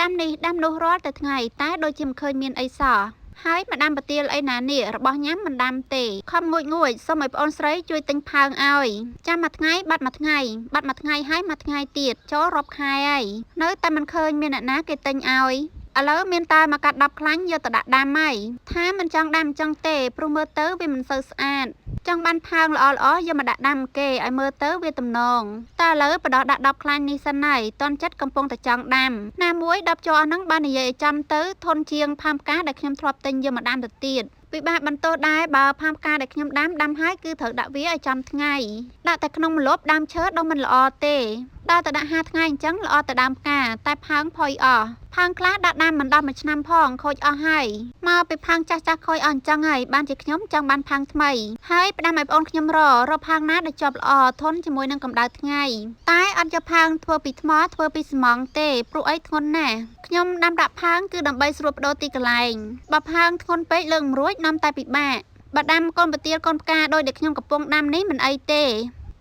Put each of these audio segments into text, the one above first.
ដាំនេះដាំនោះរាល់តែថ្ងៃតែដូចជាមិនឃើញមានអីសោះហើយមកដាំប្រទាលអីណានេះរបស់ញ៉ាំមិនដាំទេខំងួចងួចសុំឲ្យប្អូនស្រីជួយទិញផើងឲ្យចាំមួយថ្ងៃបាត់មួយថ្ងៃបាត់មួយថ្ងៃហើយមួយថ្ងៃទៀតចូលរាប់ខែហើយនៅតែមិនឃើញមានអ្នកណាគេទិញឲ្យឥឡូវមានតែមកកាត់10ខ្លាញ់យកទៅដាក់ដាំហើយថាមិនចង់ដាំចង់ទេព្រោះមើលទៅវាមិនសូវស្អាតចង់បានផើងល្អល្អយកមកដាក់ដាំគេឲ្យមើលទៅវាទំនងតែឥឡូវបដោះដាក់10ខ្លាញ់នេះសិនហើយតន់ចិត្តកំពុងតែចង់ដាំណាមួយ10ជ័រអស់ហ្នឹងបាននិយាយឲ្យចំទៅធន់ជាងផើងផ្កាដែលខ្ញុំធ្លាប់ទិញយកមកដាំទៅទៀតពិបាកបន្ទោសដែរបើផើងផ្កាដែលខ្ញុំដាំដាំហើយគឺត្រូវដាក់វាឲ្យចំថ្ងៃដាក់តែក្នុងម្លប់ដើមឈើដុះមិនល្អទេដល់តែដាក់5ថ្ងៃអញ្ចឹងល្អតែដើមផ្កាតែផើងផុយអស់ផើងខ្លះដាក់ដាំមិនដល់មួយឆ្នាំផងខូចអស់ហើយមកពីផើងចាស់ចាស់ខូចអស់អញ្ចឹងហើយបានជាខ្ញុំចង់បានផើងថ្មីហើយផ្ដាំឲ្យប្អូនខ្ញុំររកផើងណាដែលជាប់ល្អធន់ជាមួយនឹងកម្ដៅថ្ងៃតែអត់យកផើងធ្វើពីថ្មធ្វើពីស្មងទេព្រោះអីធ្ងន់ណាស់ខ្ញុំដាំដាក់ផើងគឺដើម្បីស្រួលបដូរទីកន្លែងបើផើងធ្ងន់ពេកលើកមិនរួចនាំតែពិបាកបើដាំកូនប្រទាលកូនផ្កាដោយដែលខ្ញុំកំពុងដាំនេះមិនអីទេ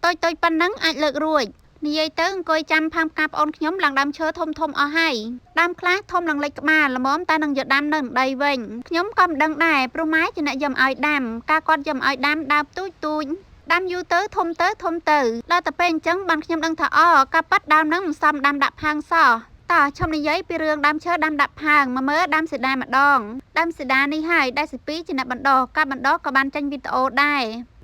តូចៗប៉ុណ្ណឹងអាចលើករួចនិយាយទៅអង្គុយចាំផើងផ្កាប្អូនខ្ញុំឡើងដើមឈើធំធំអស់ហើយដើមខ្លះធំឡើងលេចក្បាលល្មមតែនឹងយកដាំនៅដីវិញខ្ញុំក៏មិនដឹងដែរព្រោះម៉ែជាអ្នកយកឲ្យដាំកាលគាត់យកឲ្យដាំដើមទូចទូចដាំយូរទៅធំទៅធំទៅដល់តែពេលអញ្ចឹងបានខ្ញុំដឹងថាអូកាប៉ាត់ដើមហ្នឹងមិនសមដាំដាក់ផើងសោះតោះឈុំនិយាយពីរឿងដើមឈើដាំដាក់ផើងមកមើលដើមសេដាម្ដងដើមសេដានេះហើយដែលសិពីជាអ្នកបណ្ដោះការបណ្ដោះក៏បានចេញវីដេអូដែរ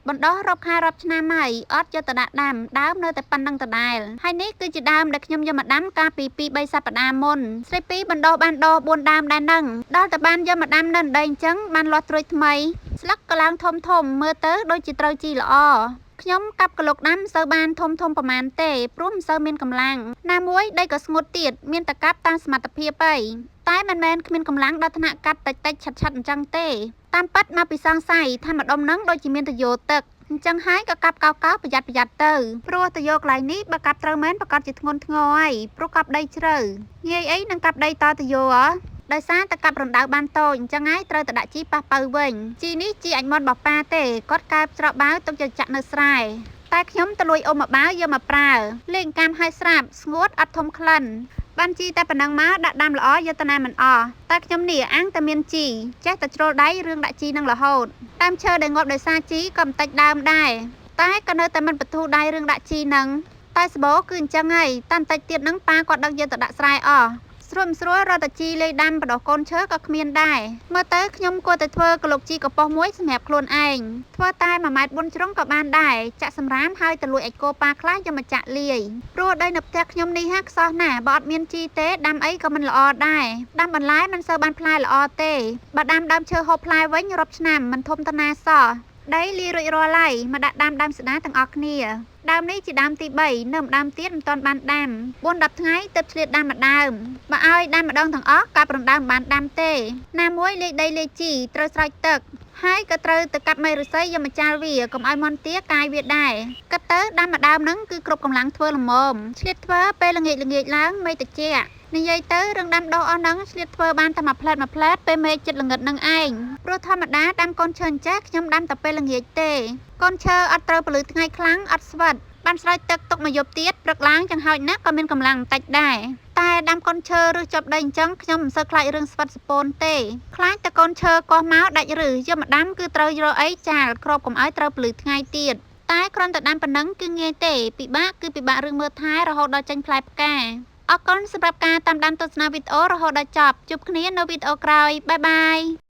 បណ្ដោះរាប់ខែរាប់ឆ្នាំហើយអត់យកទៅដាក់ដាំដើមនៅតែប៉ុណ្្នឹងដដែលហើយនេះគឺជាដើមដែលខ្ញុំយកមកដាំកាលពី2 3សប្តាហ៍មុនស្រីពីបណ្ដោះបានដោះ4ដើមដែរនឹងដល់តែបានយកមកដាំនៅដីអញ្ចឹងបានលាស់ត្រួយថ្មីស្លឹកក៏ឡើងធំធំមើលទៅដូចជាត្រូវជីល្អខ្ញុំកាប់ក្លុកដាំមិនសូវបានធំធំប្រមាណទេព្រោះមិនសូវមានកម្លាំងណាមួយដីក៏ស្ងួតទៀតមានតែកាប់តាមសមត្ថភាពអីតែមិនមែនគ្មានកម្លាំងដល់ថ្នាក់កាត់តិចតិចឆាត់ឆាត់អញ្ចឹងទេតាមពិតមកពីសង្ស័យថាម្ដុំហ្នឹងដូចជាមានតយោទឹកអញ្ចឹងហើយក៏កាប់កោកោប្រយ័ត្នប្រយ័ត្នទៅព្រោះតយោកន្លែងនេះបើកាប់ត្រូវមែនប្រកាសជាធ្ងន់ធ្ងរហើយព្រោះកាប់ដីជ្រៅងាយអីនឹងកាប់ដីតតយោហ៎ដោយសារតែកាប់រណ្ដៅបានតូចអញ្ចឹងហើយត្រូវតែដាក់ជីប៉ះប៉ៅវិញជីនេះជីអាចមន់របស់ប៉ាទេគាត់កើបច្រកបាវទុកយកចាក់នៅស្រែតែខ្ញុំទៅលួចអ៊ំមកបាវយកមកប្រើលេងកាមឲ្យស្រាប់ស្ងួតអត់ធំក្លិនបានជីតែប៉ុណ្ណឹងមកដាក់ដាំល្អយកទៅណាមិនអស់តែខ្ញុំនេះអាំងតែមានជីចេះតែជ្រុលដៃរឿងដាក់ជីនឹងរហូតដើមឈើដែលងាប់ដោយសារជីក៏មិនតិចដើមដែរតែក៏នៅតែមិនបធូរដៃរឿងដាក់ជីនឹងតែសបោគឺអញ្ចឹងហើយតាមតិចទៀតនឹងប៉ាគាត់ដឹកយកទៅដាក់ស្រែអស់ស្រួលមិនស្រួលរត់តែជីលេដាំបដោះកូនឈើក៏គ្មានដែរមើលទៅខ្ញុំគួរតែធ្វើក្លុកជីកប៉ុសមួយសម្រាប់ខ្លួនឯងធ្វើតែ1ម៉ែត្រ4ជ្រុងក៏បានដែរចាក់សម្រាមហើយទៅលួចអាចគោប៉ាខ្លះយកមកចាក់លាយព្រោះដីនៅផ្ទះខ្ញុំនេះហាក់ខ្សោះណាស់បើអត់មានជីទេដាំអីក៏មិនល្អដែរដាំបន្លែមិនសូវបានផ្លែល្អទេបើដាំដើមឈើហូបផ្លែវិញរាប់ឆ្នាំមិនធំតាណាសោះដីលាយរួចរាល់ហើយមកដាក់ដាំដើមស្ដាទាំងអស់គ្នាដើមនេះជាដើមទី3នៅម្ដើមទៀតមិនទាន់បានដាំ4 10ថ្ងៃទើបឆ្លៀតដាំម្ដើមបើឲ្យដាំម្ដងទាំងអស់កាប់រណ្ដើមមិនបានដាំទេណាមួយលាយដីលាយជីត្រូវស្រោចទឹកហើយក៏ត្រូវទៅកាប់មែកឫស្សីយកមកចាល់វាកុំឲ្យមន់ទាកាយវាដែរគិតទៅដាំម្ដើមហ្នឹងគឺគ្រប់កម្លាំងធ្វើល្មមឆ្លៀតធ្វើពេលល្ងាចល្ងាចឡើងមេឃត្រជាក់និយាយទៅរឿងដាំដុះអស់ហ្នឹងឆ្លៀតធ្វើបានតែមួយផ្លែតមួយផ្លែតពេលមេឃចិត្តល្ងិតនឹងឯងព្រោះធម្មតាដាំកូនឈើអញ្ចេះខ្ញុំដាំតែពេលល្ងាចទេកូនឈើអត់ត្រូវពលឺថ្ងៃខ្លាំងអត់ស្វិតបានស្រោចទឹកទុកមួយយប់ទៀតព្រឹកឡើងចង្ហោចណាស់ក៏មានកម្លាំងបន្តិចដែរតែដាំកូនឈើឬជាប់ដីអញ្ចឹងខ្ញុំមិនសូវខ្លាចរឿងស្វិតសពូនទេខ្លាចតែកូនឈើកោះមកដាច់ឬយកមកដាំគឺត្រូវរកអីចាលគ្របកុំឲ្យត្រូវពលឺថ្ងៃទៀតតែគ្រាន់តែដាំប៉ុណ្ណឹងគឺងាយទេពិបាកគឺពិបាករឿងមើលថែរហូតដល់ចេញផ្លែផ្កាអរគុណសម្រាប់ការតាមដានទស្សនាវីដេអូរហូតដល់ចប់ជួបគ្នានៅវីដេអូក្រោយបាយបាយ។